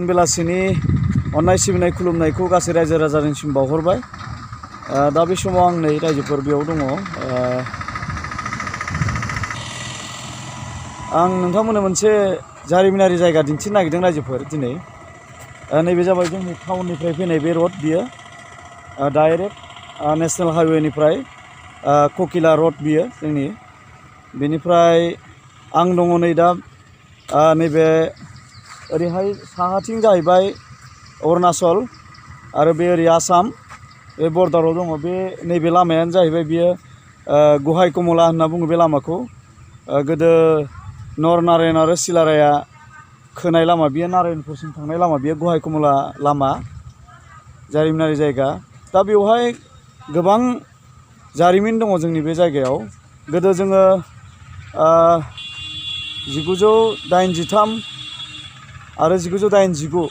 बेलासिनि अननाय सिबिनाय खुलुमनायखौ गासै रायजो राजानिसिम बावहरबाय। दा बे समाव आं नै रायजोफोर बेयाव दङ। आं नोंथांमोननो मोनसे जारिमिनारि जायगा दिन्थिनो नागिरदों रायजोफोर दिनै। नैबे जाबाय जोंनि टाउननिफ्राय फैनाय बे रड बियो डाइरेक्ट नेशनेल हाइवेनिफ्राय ककिला रड बियो जोंनि। बेनिफ्राय आं दङ नै दा नैबे ओरैहाय साहाथिं जाहैबाय अरुणाचल आरो बे ओरै आसाम बे बर्डाराव दङ। बे नैबे लामायानो जाहैबाय बियो गहाय कमला होनना बुङो बे लामाखौ। गोदो नरनारायण आरो सिलाराया खोनाय लामा बियो, नारायणपुरसिम थांनाय लामा बियो गहाय कमला लामा, जारिमिनारि जायगा। दा बेवहाय गोबां जारिमिन दङ जोंनि बे जायगायाव। गोदो जोङो 1983 आरो 1989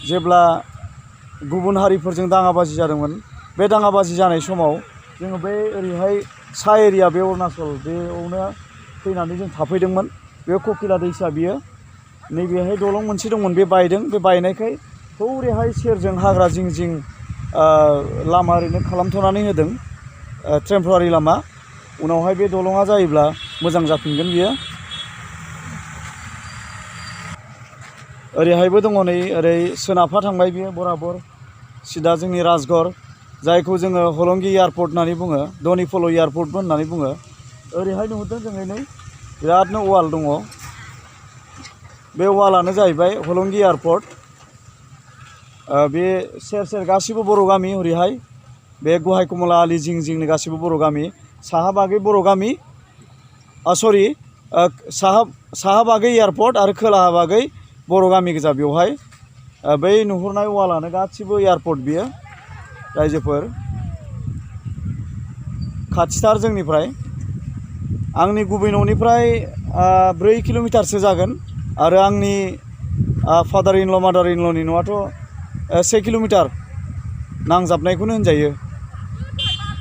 जेब्ला गुबुन हारिफोरजों दाङाबाजि जादोंमोन, बे दाङाबाजि जानाय समाव जोङो बे ओरैहाय सा एरिया बे अरुणाचल बेयावनो फैनानै जों थाफैदोंमोन। बे ककिला दैसा बियो। नैबेहाय दलं मोनसे दंमोन, बे बायदों। बे बायनायखाय हौरैहाय सेरजों हाग्रा जिं जिं लामा ओरैनो खालामथ'नानै होदों, टेम्परारि लामा। उनावहाय बे दलङा जायोब्ला मोजां जाफिनगोन बियो। ओरैहायबो दङ नै ओरै सोनाबहा थांबाय बियो बराबर सिदा जोंनि राजगड़, जायखौ जोङो हलंगि एयारपर्ट होननानै बुङो, धनिपल' एयारपर्टबो होननानै बुङो। ओरैहाय नुहुरदों जोङो नै बिरादनो वाल दङ। बे वालानो जाहैबाय हलंगि एयारपर्ट। बे सेर सेर गासिबो बर' गामि, ओरैहाय बे गहाय कमला आलि जिं जिंनि गासिबो बर' गामि। साहा बागै बर' गामि, साहा बागै एयारपर्ट आरो खोलाहा बागै बर' गामि गोजा बेवहाय। बै नुहुरनाय वालानो गासिबो एयारपर्ट बियो रायजोफोर। खाथिथार जोंनिफ्राय, आंनि गुबै न'निफ्राय 4 किल'मिटारसो जागोन आरो आंनि फादार इन ल' मादार इन ल'नि न'आथ' 1 किल'मिटार नांजाबनायखौनो होनजायो।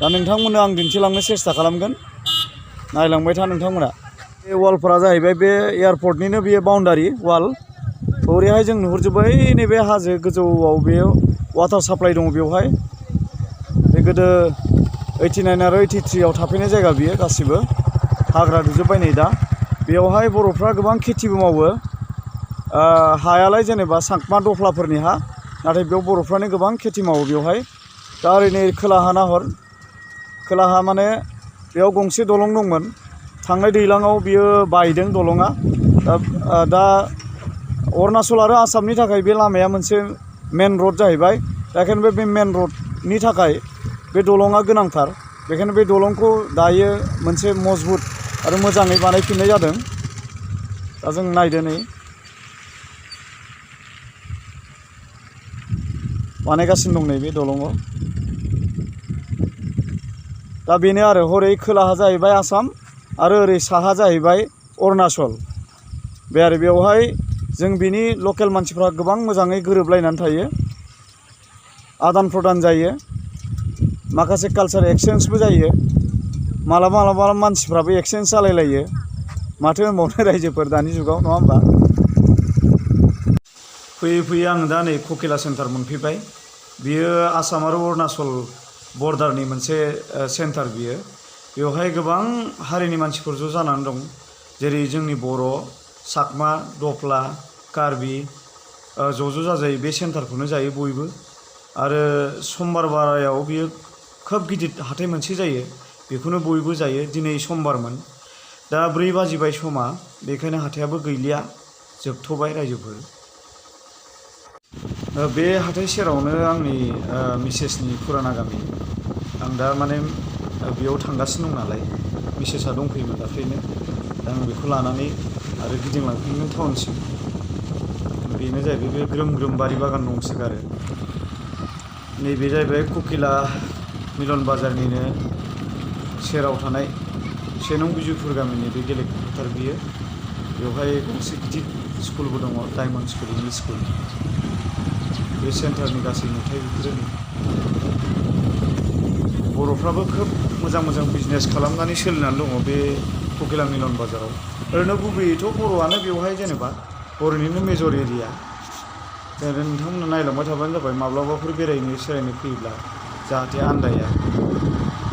दा नोंथांमोननो आं दिन्थिलांनो सेस्था खालामगोन, नायलांबाय था नोंथांमोना। बे वालफोरा जाहैबाय बे एयारपर्टनिनो बेयो बाउन्डारि वाल। ओरैहाय जों नुहुरजोब्बाय नैबे हाजो गोजौआव बे वाटार साप्लाइ दङ बेवहाय। बे गोदो 89 आरो 83 थाफैनाय जायगा बियो गासिबो हाग्रा दुजोब्बाय नै दा। बेवहाय बर'फ्रा गोबां खेथिबो मावो। हायालाय जेनेबा सांकमा दफ्लाफोरनि हा, नाथाय बेयाव बर'फ्रानो गोबां खेथि मावो बेवहाय। दा ओरैनो खोलाहा नाहर, खोलाहा माने बेयाव गंसे दलं दंमोन, थांनाय दैज्लाङाव बियो बायदों दलङा। दा अरुणाचल आरो आसामनि थाखाय बे लामाया मोनसे मेन रड जाहैबाय। बेखायनो बे मेन रडनि थाखाय बे दलङा गोनांथार। बेखायनो बे दलंखौ दायो मोनसे मजबुत आरो मोजाङै बानायफिननाय जादों। दा जों नायदो नै बानायगासिनो दं नैबे दलङाव। दा बेनो आरो हरै खोलाहा जाहैबाय आसाम आरो ओरै साहा जाहैबाय अरुणाचल। बे आरो बेवहाय जों बिनि लकेल मानसिफ्रा गोबां मोजाङै गोरोबलायनानै थायो, आदान प्रदान जायो, माखासे कालचार एक्सचेन्जबो जायो। मालाबा मालाबा मानसिफ्राबो एक्सचेन्ज जालायलायो। माथो होनबावनो रायजोफोर दानि जुगाव, नङा होमबा? फैयै फैयै आं दा नै ककिला सेन्टार मोनफैबाय। बियो आसाम आरो अरुणाचल बर्डारनि मोनसे सेन्टार बियो। बेवहाय गोबां हारिनि मानसिफोर ज' जानानै दं, जेरै जोंनि बर', चाकमा, दफ्ला, कार्बि ज' जाजाय बे सेन्टारखौनो जायो बयबो। आरो समबार बारायाव बियो खोब गिदिर हाथाइ मोनसे जायो, बेखौनो बयबो जायो। दिनै समबारमोन, दा 4 बाजिबाय समा, बेखायनो हाथायाबो गैलिया, जोबथ'बाय रायजोफोर। बे हाथाइ सेरावनो आंनि मिसेसनि फुराना गामि। आं दा माने बेयाव थांगासिनो दं नालाय, मिसेसआ दंफैयोमोन दाख्लैनो। दा आं बेखौ लानानै आरो गिदिंलांफिनगोन टाउनसिम। बेनो जाहैबाय बे ग्रोम ग्रोम बारि बागान दंसोगारो। नैबे जाहैबाय ककिला मिलन बाजारनिनो सेराव थानाय 1 नं बिजुफुर गामिनि बे गेलेफु फोथार बियो। बेवहाय गंसे गिदिर स्कुलबो दङ, डायमन्ड स्कुल इंलिश स्कुल। बे सेन्टारनि गासै नुथाय बेफोरो। बर'फ्राबो खोब मोजां मोजां बिजनेस खालामनानै सोलिनानै दङ बे ककिला मिलन बाजाराव। ओरैनो गुबैयैथ' बर'आनो बेवहाय, जेनेबा बर'निनो मेजर एरिया। दा बेवहाय गोबां रोखोमनि बिजनेस खालामनानै सोलिगासिनो दङ। ओरैनो नोंथांमोना नायलांबाय थाबानो जाबाय माब्लाबाफोर बेरायनो सोलायनो फैयोब्ला जाहाथे आन्दाया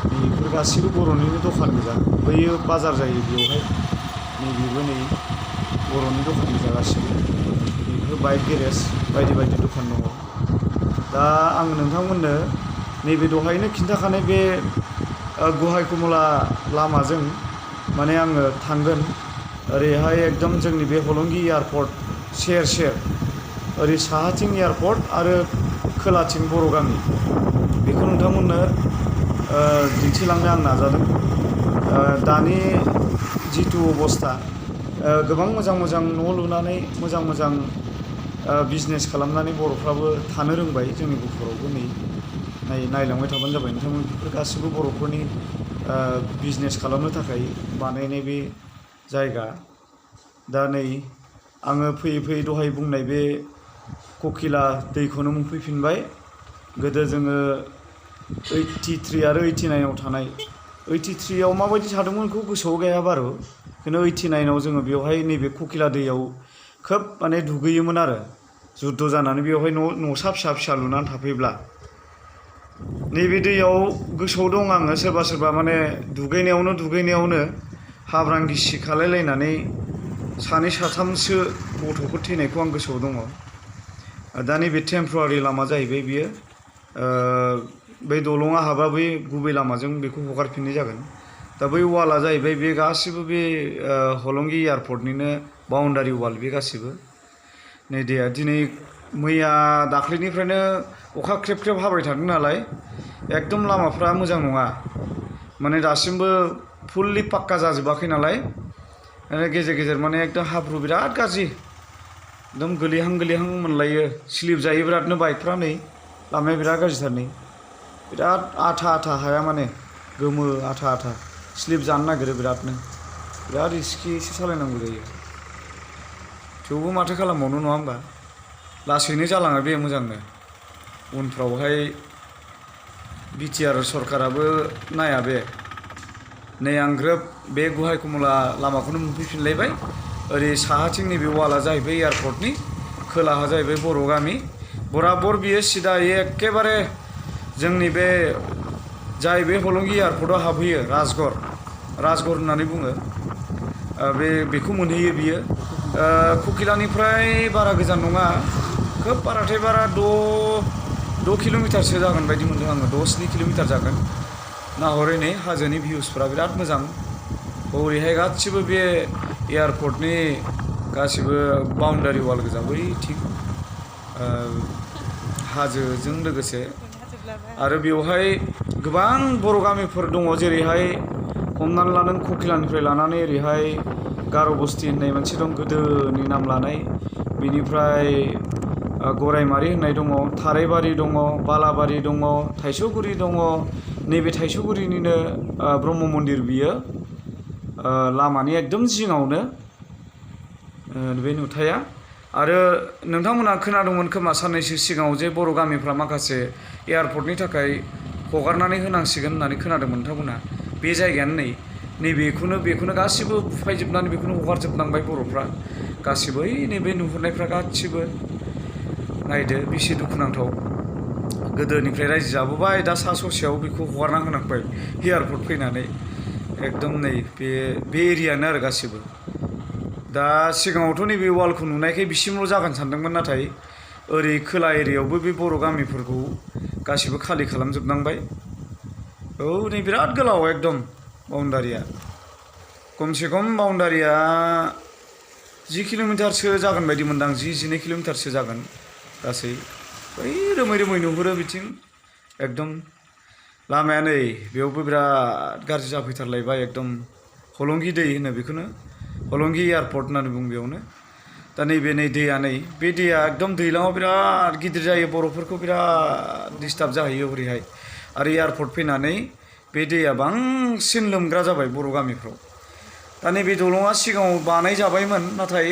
बेफोर गासिबो बर'निनो दखान गोजा बैयो बाजार जायो बेवहाय नैबेबो नै बर'नि दखान गोजा गासिबो बेफोर बाइक गेरेज बायदि बायदि दखान दङ दा आं नोंथांमोननो नैबे दहायनो खिन्थाखानाय बे गहाय कमला लामाजों माने आङो थांगोन ओरैहाय एकदम जोंनि बे हलंगि एयारपर्ट सेर सेर ओरै साहाथिं एयारपर्ट आरो खोलाथिं बर' गामि बेखौ नोंथांमोननो दिन्थिलांनो आं नाजादों दानि जिथु अबस्था गोबां मोजां मोजां न' लुनानै मोजां मोजां बिजनेस खालामनानै बर'फ्राबो थानो रोंबाय जोंनि गुफुरावबो नायलांबाय थाबानो जाबाय नोंथांमोन बेफोर गासिबो बर'फोरनि बिजनेस खालामनो थाखाय बानायनाय बे जायगा दा नै आङो फैयै फैयै दहाय बुंनाय बे ककिला दैखौनो मोनफैफिनबाय गोदो जोङो 83 आरो 89आव थानाय 83आव माबायदि थादोंमोन बेखौ गोसोआव गैया बारु खिन्थु 89आव जोङो बेवहाय नैबे ककिला दैयाव खोब माने दुगैयोमोन आरो जुद्ध जानानै बेवहाय न'सा फिसा फिसा लुनानै थाफैब्ला नैबे दैयाव गोसोआव दं आङो सोरबा सोरबा माने दुगैनायावनो हाब्रां गिसि खालायलायनानै सानै साथामसो गथ'फोर थैनायखौ आं गोसोआव दङ दा नैबे टेम्परारि लामा जाहैबाय बियो बै दलङा हाबा बै गुबै लामाजों बेखौ हगारफिननाय जागोन दा बै वाला जाहैबाय बे गासिबो बे हलंगि एयारपर्टनिनो बाउन्डारि वाल बे गासिबो नै दैया दिनै मैया दाख्लैनिफ्रायनो अखा ख्रेब ख्रेब हाबाय थादों नालाय एकदम लामाफ्रा मोजां नङा माने दासिमबो फुल्लि पाक्का जाजोबाखै नालाय गेजेर गेजेर माने एकदम हाब्रु बिराद गाज्रि एकदम गोलैहां मोनलायो स्लिप जायो बिरादनो बाइकफ्रा नै लामाया बिराद गाज्रिथार नै बिराद आथा हाया माने गोमो आथा स्लिप जानो नागिरो बिरादनो बिराद रिस्किसो सालायनांगौ जायो थेवबो माथो खालामबावनो नङा होमबा लासैनो जालाङो बे मोजांनो उनफ्रावहाय बिटिआर सरकाराबो नाया बे नै आं ग्रोब बे गहाय कमला लामाखौनो मोनफैफिनलायबाय ओरै साहाथिं नैबे वाला जाहैबाय एयारपर्टनि खोलाहा जाहैबाय बर' गामि बराबर बियो सिदायै एखेबारे जोंनि बे जाय बे हलंगि एयारपर्टआव हाबहैयो राजगड़ होननानै बुङो बेखौ मोनहैयो बियो ककिलानिफ्राय बारा गोजान नङा खोब बाराथाय बारा 6 किल'मिटारसो जागोन बायदि मोनदों आङो 6-7 किल'मिटार जागोन नाहरै नै हाजोनि भिउसफ्रा बिराद मोजां ओरैहाय गासिबो बे एयारपर्टनि गासिबो बाउन्डारि वाल गोजा बैथिं हाजोजों लोगोसे आरो बेवहाय गोबां बर' गामिफोर दङ जेरैहाय हमनानै ला नों ककिलानिफ्राय लानानै ओरैहाय गार' बस्ति होननाय मोनसे दं गोदोनि नाम लानाय बेनिफ्राय गराइमारि होननाय दङ थाराइबारि दङ बालाबारि दङ थाइसौगुरि दङ नैबे थाइसौगुरिनिनो ब्रह्म मन्दिर बियो लामानि एकदम जिङावनो बे नुथाया आरो नोंथांमोना खोनादोंमोन खोमा साननैसो सिगाङाव जे बर' गामिफ्रा माखासे एयारपर्टनि थाखाय हगारनानै होनांसिगोन होननानै खोनादोंमोन नोंथांमोना बे जायगायानो बेखौनो गासिबो बुफायजोबनानै बेखौनो हगारजोबनांबाय बर'फ्रा गासिबो नैबे नुहुरनायफ्रा गासिबो नायदो बेसे दुखुनांथाव गोदोनिफ्राय रायजो जाबोबाय दा सा ससेयाव बेखौ हगारना होनांबाय एयारपर्ट फैनानै एकदम नै बे एरियानो आरो गासिबो दा सिगाङावथ' नैबे वालखौ नुनायखाय बिसिमल' जागोन सानदोंमोन नाथाय ओरै खोला एरियायावबो बे बर' गामिफोरखौ गासिबो खालि खालामजोबनांबाय औ नै बिराद गोलाव एकदम बाउन्डारिया खमसे खम बाउन्डारिया 10 किल'मिटारसो जागोन बायदि मोनदां 10-12 किल'मिटारसो जागोन गासै बै रोमै नुहुरो बिथिं एकदम लामाया नै बेयावबो बिराद गाज्रि जाफैथारलायबाय एकदम हलंगि दै होनो बेखौनो हलंगि एयारपर्ट होननानै बुङो बेयावनो दा नैबे दैया बे दैया एकदम दैज्लाङाव बिराद गिदिर जायो बर'फोरखौ बिराद डिस्टार्ब जाहैयो ओरैहाय आरो एयारपर्ट फैनानै बे दैया बांसिन लोमग्रा जाबाय बर' गामिफ्राव दा नैबे दलङा सिगाङाव बानायजाबायमोन नाथाय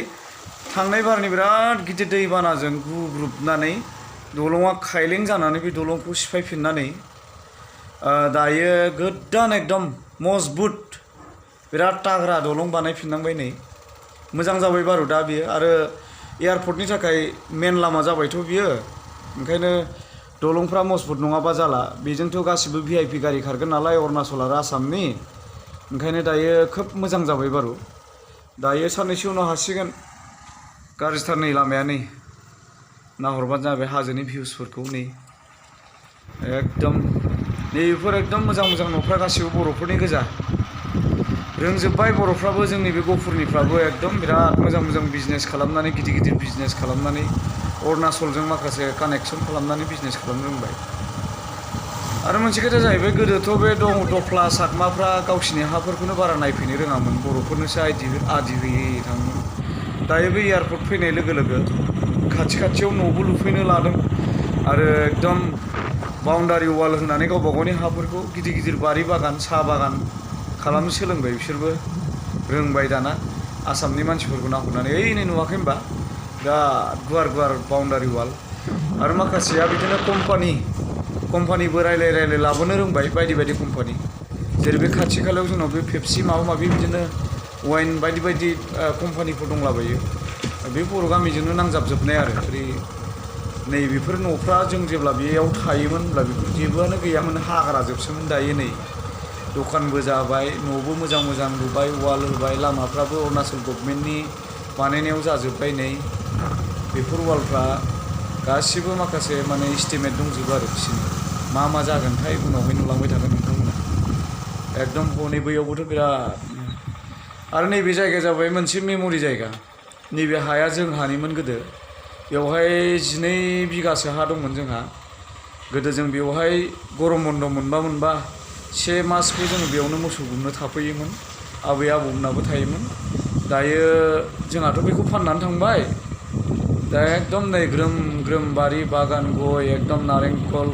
थांनाय बारनि बिराद गिदिर दैबानाजों गुग्रुबनानै दलङा खायलें जानानै बे दलंखौ सिफायफिननानै दायो गोदान एकदम मजबुत बिराद थाग्रा दलं बानायफिननांबाय नै मोजां जाबाय बारु दा बियो आरो एयारपर्टनि थाखाय मेन लामा जाबायथ' बियो ओंखायनो दलंफ्रा मजबुत नङाबा जाला बेजोंथ' गासिबो VIP गारि खारगोन नालाय अरुणाचल आरो आसामनि ओंखायनो दायो खोब मोजां जाबाय बारु दायो साननैसो उनाव हासिगोन गाज्रिथार नै लामाया नै नाहरबानो जाबाय हाजोनि भिउसफोरखौ नै एकदम नैबेफोर एकदम मोजां मोजां न'फ्रा गासिबो बर'फोरनि गोजा रोंजोब्बाय बर'फ्राबो जोंनि बे गफुरनिफ्राबो एकदम बिराद मोजां मोजां बिजनेस खालामनानै गिदिर गिदिर बिजनेस खालामनानै अरुणाचलजों माखासे कानेक्सन खालामनानै बिजनेस खालामनो रोंबाय आरो मोनसे खोथा जाहैबाय गोदोथ' बे दफ्ला साकमाफ्रा गावसिनि हाफोरखौनो बारा नायफैनो रोङामोन बर'फोरनोसो आदि होयै थाङोमोन दायो बे एयारपर्ट फैनाय लोगो लोगो खाथि खाथियाव न'बो लुफैनो लादों आरो एकदम बाउन्डारि वाल होनानै गावबा गावनि हाफोरखौ गिदिर गिदिर बारि बागान साहा बागान खालामनो सोलोंबाय बिसोरबो रोंबाय दाना आसामनि मानसिफोरखौ नाहरनानै ओइ नै नुवाखै होनबा बिराद गुवार गुवार बाउन्डारि वाल आरो माखासेया बिदिनो कम्पानिबो रायलाय लाबोनो रोंबाय बायदि बायदि कम्पानि जेरै बे खाथि खालायाव जोंनाव बे पेप्सि माबा माबि बिदिनो वाइन बायदि बायदि कम्पानिफोर दंलाबायो बे बर' गामिजोंनो नांजाबजोबनाय आरो ओरै नै बेफोर न'फ्रा जों जेब्ला बेयाव थायोमोन होनब्ला बेफोर जेबोआनो गैयामोन हाग्रा जोबसोमोन दायो नै दखानबो जाबाय न'बो मोजां मोजां लुबाय वाल होबाय लामाफ्राबो अरुणाचल गभर्नमेन्टनि बानायनायाव जाजोब्बाय नै बेफोर वालफ्रा गासिबो माखासे माने एस्टिमेट दंजोबो आरो बिसोरनि मा जागोनथाय उनावहाय नुलांबाय थागोन नोंथांमोना एकदम हनै बैयावबोथ' बिराद आरो नैबे जायगाया जाबाय मोनसे मेम'रि जायगा नैबे हाया जोंहानिमोन गोदो बेवहाय 12 बिगासो हा दंमोन जोंहा गोदो जों बेवहाय गरम बन्द मोनबा 1 मासखौ जोङो बेयावनो मोसौ गुमनो थाफैयोमोन आबै आबौमोनाबो थायोमोन दायो जोंहाथ' बेखौ फाननानै थांबाय दा एकदम नै ग्रोम ग्रोम बारि बागान गय एकदम नारेंखल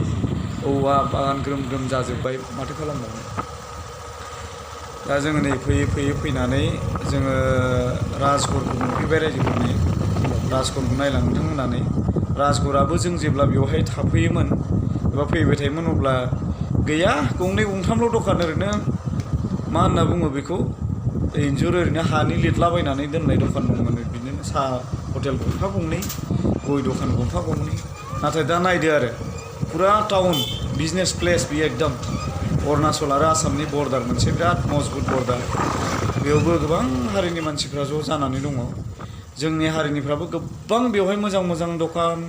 औवा बागान ग्रोम ग्रोम जाजोब्बाय माथो खालामबावनो दा जोङो नै फैयै फैनानै जोङो राजगड़खौ नुफैबाय रायजोफोरनि राजगड़खौ नायलांथों होननानै राजगड़ाबो जों जेब्ला बेवहाय थाफैयोमोन एबा फैबाय थायोमोन अब्ला गैया गंनै गंथामल' दखान ओरैनो मा होनना बुङो बेखौ इन्जुर ओरैनो हानि लिरलाबायनानै दोननाय दखान दंमोन बिदिनो साहा हटेल गंफा गंनै गय दखान गंफा गंनै नाथाय दा नायदो आरो फुरा टाउन बिजनेस प्लेस बियो एकदम अरुणाचल आरो आसामनि बर्डार मोनसे बिराद मजबुत बर्डार बेयावबो गोबां हारिनि मानसिफ्रा ज' जानानै दङ जोंनि हारिनिफ्राबो गोबां बेवहाय मोजां मोजां दखान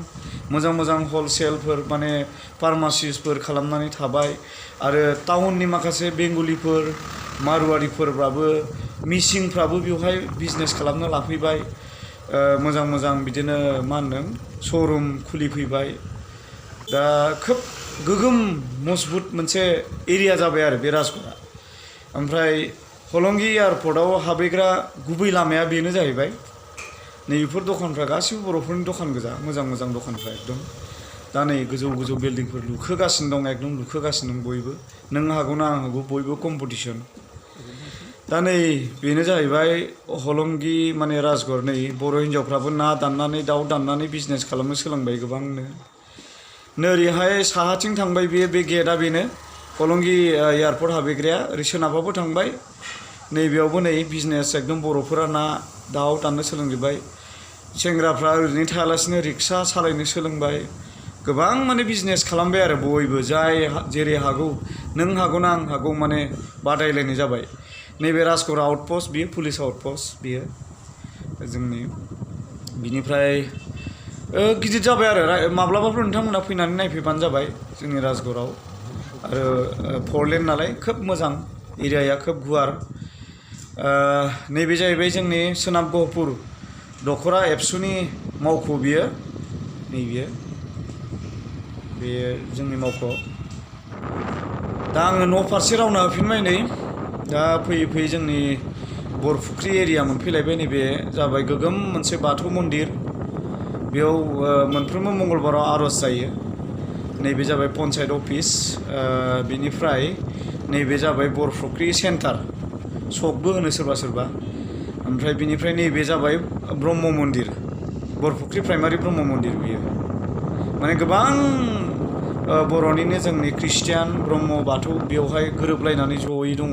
मोजां मोजां हलसेलफोर माने फार्मासिसफोर खालामनानै थाबाय आरो टाउननि माखासे बेंगलिफोर मारवारिफोरबाबो मिसिंफ्राबो बेवहाय बिजनेस खालामनो लाफैबाय मोजां मोजां बिदिनो मा होनदों श'रुम खुलिफैबाय दा खोब गोगोम मजबुत मोनसे एरिया जाबाय आरो बे राजगड़आ ओमफ्राय हलंगि एयारपर्टआव हाबैग्रा गुबै लामाया बेनो जाहैबाय नैबेफोर दखानफ्रा गासिबो बर'फोरनि दखान गोजा मोजां मोजां दखानफ्रा एकदम दा नै गोजौ गोजौ बिल्डिंफोर लुखोगासिनो दं एकदम लुखोगासिनो दं बयबो नों हागौना आं हागौ बयबो कम्पिटिसन दा नै बेनो जाहैबाय हलंगि माने राजगड़ नै बर' हिन्जावफ्राबो ना दाननानै दाउ दाननानै बिजनेस खालामनो सोलोंबाय गोबांनो नोरैहाय साहाथिं थांबाय बे गेटआ बेनो हलंगि एयारपर्ट हाबैग्राया ओरै सोनाबाबो थांबाय नैबेयावबो नै बिजनेस एकदम बर'फोरा ना दाउ दाननो सोलोंजोब्बाय सेंग्राफ्रा ओरैनो थायालासिनो रिक्सा सालायनो सोलोंबाय गोबां माने बिजनेस खालामबाय आरो बयबो जाय जेरै हागौ नों हागौना आं हागौ माने बादायलायनाय जाबाय नैबे राजगड़ आउटपस्ट बियो पुलिस आउटपस्ट बियो जोंनि बिनिफ्राय गिदिर जाबाय आरो माब्लाबाफोर नोंथांमोना फैनानै नायफैबानो जाबाय जोंनि राजगड़आव आरो 4 लेन नालाय खोब मोजां एरियाया खोब गुवार नैबे जाहैबाय जोंनि सोनाब गहपुर दख'रा एबसुनि मावख' बियो नैबेयो बेयो जोंनि मावख' दा आङो न' फारसे रावना होफिनबाय नै दा फैयै जोंनि बरफुख्रि एरिया मोनफैलायबाय नैबे जाबाय गोगोम मोनसे बाथौ मन्दिर बेयाव मोनफ्रोमबो मंगलबाराव आर'ज जायो नैबे जाबाय पन्सायत अफिस बिनिफ्राय नैबे जाबाय बरफुख्रि सेन्टार सकबो होनो सोरबा ओमफ्राय बिनिफ्राय नैबे जाबाय ब्रह्म मन्दिर बरफुख्रि प्राइमारि ब्रह्म मन्दिर बियो माने गोबां बर'निनो जोंनि ख्रिस्टियान ब्रह्म बाथौ बेवहाय गोरोबलायनानै जयै दङ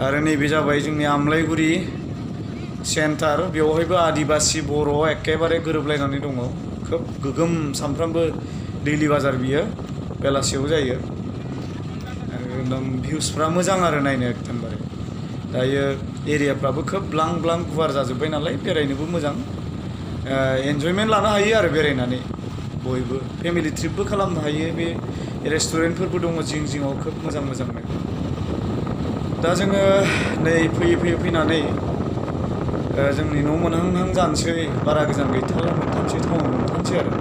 आरो नैबे जाबाय जोंनि आमलायगुरि सेन्टार बेवहायबो आदिबासि बर' एखेबारे गोरोबलायनानै दङ खोब गोगोम सामफ्रामबो दैलि बाजार बियो बेलासियाव जायो एकदम भिउसफ्रा मोजां आरो नायनो एकदमबारे दायो एरियाफ्राबो खोब ब्लां ब्लां गुवार जाजोब्बाय नालाय बेरायनोबो मोजां एन्जयमेन्ट लानो हायो आरो बेरायनानै बयबो फेमिलि ट्रिपबो खालामनो हायो बे रेस्टुरेन्टफोरबो दङ जिं जिङाव खोब मोजां मोजांनो दा जोङो नै फैयै फैनानै जोंनि न' मोनहांहां जानोसै बारा गोजान गैथारला मोनथामसै टाउन मोनथामसै आरो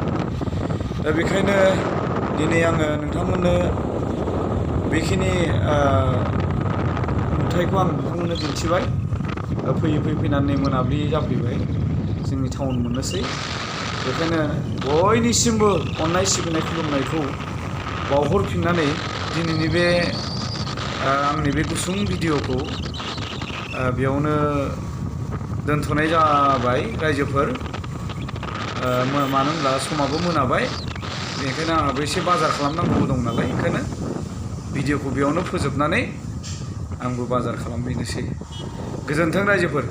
दा बेखायनो दिनै आङो नोंथांमोननो बेखिनि नुथायखौ आं नोंथांमोननो दिन्थिबाय फैयै फैनानै मोनाबिलि जाफैबाय जोंनि टाउन मोननोसै बेखायनो बयनिसिमबो अननाय सिबिनाय खुलुमनायखौ बावहरफिननानै दिनैनि बे आंनि बे गुसुं भिडिअखौ बेयावनो दोनथ'नाय जाबाय रायजोफोर मानो होनब्ला समाबो मोनाबाय बेनिखायनो आंहाबो एसे बाजार खालामनांगौ दं नालाय ओंखायनो भिडिअखौ बेयावनो फोजोबनानै आंबो बाजार खालामहैनोसै गोजोन्थों रायजोफोर